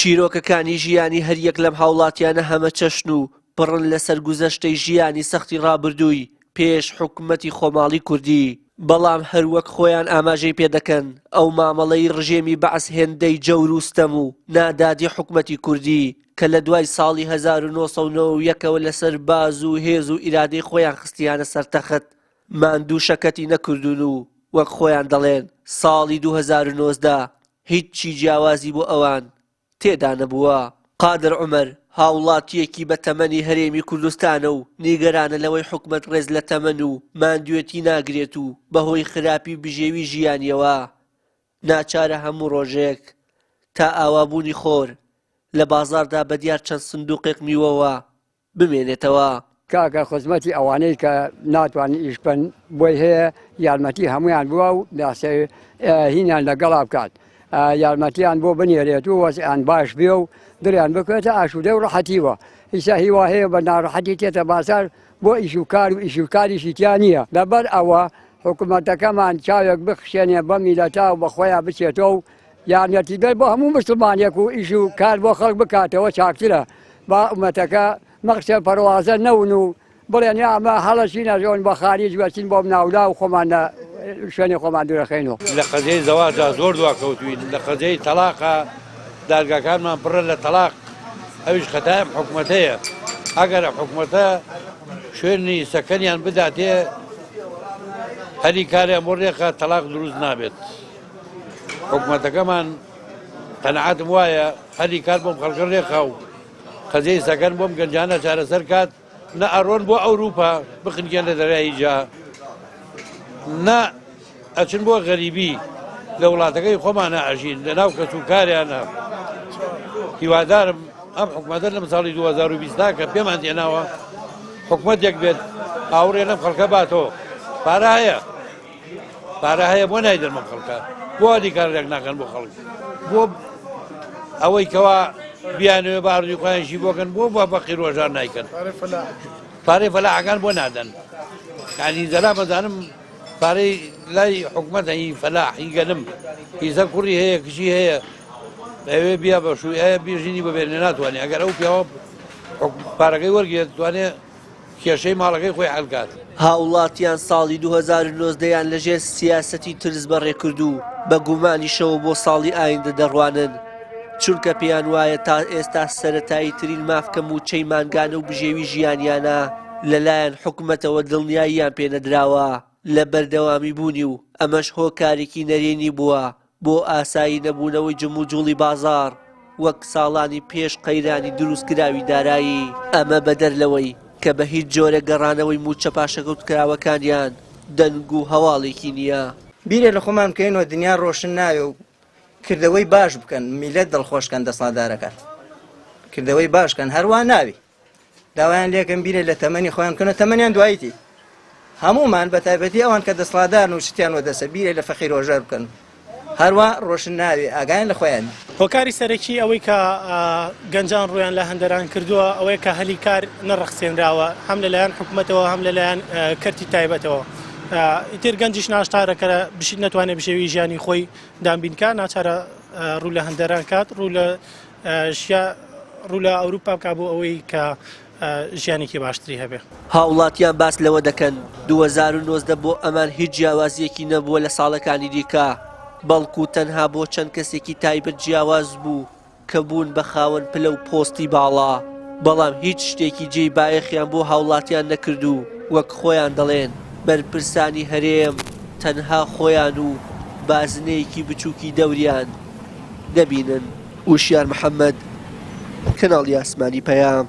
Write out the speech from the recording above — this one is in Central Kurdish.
چیرۆکەکانی ژیانی هەریەک لەم هاوڵاتیانە هەمەچەشن و پڕن لە سەرگوزەشتەی ژیانی سەختی ڕابردووی پێش حکومەتی خۆماڵی کوردی، بەڵام هەروەک خۆیان ئاماژەی پێدەکەن ئەو مامەڵەی ڕژێمی بەعس هێندەی جەور و ستەم و نادادی حکومەتی کوردی کە لە دوای ساڵی 1991 ەوە لەسەر بازوو و هێز و ئیرادەی خۆیان خستیانە سەر تەخت ماندوو شەکەتی نەکردوون و وەک خۆیان دەڵێن ساڵی 2019 هیچی جیاوازی بۆ ئەوان تێدا نەبووە. قادر عومەر، هاوڵاتییەکی بە تەمەنی هەرێمی کوردستانە و نیگەرانە لەوەی حکومەت ڕێز لە تەمەن و ماندوێتی ناگرێت و بەهۆی خراپی بژێوی ژیانیەوە ناچارە هەموو ڕۆژێک تا ئاوابوونی خۆر لە بازاڕدا بەدیار چەند سندوقێک میوەوە بمێنێتەوە. کاکە خزمەتی ئەوانەی کە ناتوانن ئیش بکەن بۆی هەیە یارمەتی هەمویان بووە و هینیان لەگەڵا بکات یارمەتیان بۆ بنێرێت و وەزیان باش بێ و دڵیان بکوێتە ئاشوودە و ڕەحەتیوە ئیسا هیوا هەیە بە ناڕەحەتی تێتە بازار بۆ ئیش و کار و ئیش و کاریشی تیا نییە لەبەر ئەوە حکوومەتەکەمان چاوێک بخشێنێ بە میلەتا و بەخۆیان بچێتەوە و یارمەتیدەر بۆ هەموو مسلمانێک و ئیش و کار بۆ خەڵک بکاتەوە چاکترە با ئومەتەکە مەخشە پەروازە نەون و بڵێن یا ئەمە هەڵەچینە ژۆن بە خاریج وەچین بۆ ناولا و خۆمان لە شوێنی خۆمان دوورەخەینەوە. لە قەزیەی زەواجا زۆر دواکەوتوین، لە قەزیەی تەڵاقا دادگاکانمان پڕە لە تەڵاق، ئەویش خەتای ئەم حکومەتەیە، ئەگەر ئەم حکومەتە شوێنی سەکەنیان بداتێ هەلی کاریان بۆ ڕێکخا تەڵاق دروست نابێت. حکومەتەکەمان قەناعەتم وایە هەلی کار بۆم خەڵکە ڕێکخا و قەزیەی سەکەن بۆم گەنجانە چارەسەر کات نە ئەڕۆن بۆ ئەوروپا بخنکێن لە دەریای جا نە ئەچن بۆ غەریبی لە وڵاتەکەی خۆمانە ئەژین لە ناو کەس و کاریانە هیوادارم ئەم حکومەتە لەم ساڵی 2020 کە پێمان تێناوە حکومەتێک بێت ئاوڕێ لەم خەڵکە باتەوە پارە هەیە پارە هەیە بۆ نایدەن بەم خەڵکە بۆ هەلی کار رێک ناکەن بۆ خەڵک بۆ ئەوەی کەوا بیانەوێ بە ئارزوی خۆیانشی بۆکەن بۆ بە فەقیر ڕۆژان نایکەن پارەی فەلاحەکان بۆ نادەن یعنی زەلا بەزانم پارەی لای حکومەت هی فەلاح هی گەنم هیزە کوڕی هەیە کچی هەیە ئەوێ بیا بە شووی ئەیە بیژینی بەبێنێ ناتوانێت ئەگەر ئەو پیاوە پارەکەی وەرگێت توانێ کێشەی ماڵەکەی خۆی حەل کات. هاوڵاتیان ساڵی 2019 یان لەژێر سیاسەتی ترس بەڕێکرد و بە گومانیشەوە بۆ ساڵی ئایندە دەڕوانن، چونکە پێیان وایە تا ئێستا سەرەتاییترین ماف کە مووچەی مانگانە و بژێوی ژیانیانە لەلایەن حکومەتەوە دڵنیاییان پێنەدراوە لە بەردەوامی بوونی و ئەمەش هۆکارێکی نەرێنی بووە بۆ ئاسایی نەبوونەوەی جموجوڵی بازاڕ وەک ساڵانی پێش قەیرانی دروستکراوی دارایی، ئەمە بەدەر لەوەی کە بە هیچ جۆرێک گەڕانەوەی مووچە پاشەکەوتکراوەکانیان دەنگ و هەواڵێکی نییە. بیرێ لە خۆمان بکەینەوە دنیا ڕۆشن ناوێ و کردەوەی باش بکەن میلەت دڵخۆش کەن دەسڵاتدارەکان کردەوەی باش کەن هەروا ناوی داوایان لێکەم بیرێ لە تەمەنی خۆیان بکەنە تەمەنیان دواییتی هەمومان بە تایبەتی ئەوان کە دەسڵاتدارن و شتیان وەدەسە بیرێ لە فەقیر هۆژار بکەن هەروا ڕۆشن ناوێ ئاگایان لە خۆیان. هۆکاری سەرەکی ئەوەی کە گەنجان ڕوویان لە هەندەران کردووە ئەوەیە کە هەلی کار نەڕەخسێنراوە هەم لەلایەن حکوومەتەوە هەم لەلایەن کەرتی تایبەتەوە ئیتر گەنجیش ناشتارە کە بشیت نەتوانێت بژێوی ژیانی خۆی دابینکە ناچارە ڕوو لە هەندەران کات ڕوو لە ژیا ڕوو لە ئەوروپا بکا بۆ ئەوەی کە ژیانێکی باشتری هەبێ. هاوڵاتیان باس لەوە دەکەن، 2019 بۆ ئەمان هیچ جیاوازییەکی نەبووە لە ساڵەکانی دیکە، بەڵکو تەنها بۆ چەند کەسێکی تایبەت جیاواز بوو کە بوون بە خاوەن پلە و پۆستی باڵا، بەڵام هیچ شتێکی جێی بایەخیان بۆ هاوڵاتیان نەکرد و وەک خۆیان دەڵێن بەرپرسانی هەرێم تەنها خۆیان و بازنەیەکی بچوکی دەوریان دەبینن. وشیار محەمەد، کەناڵی ئاسمانی پەیام.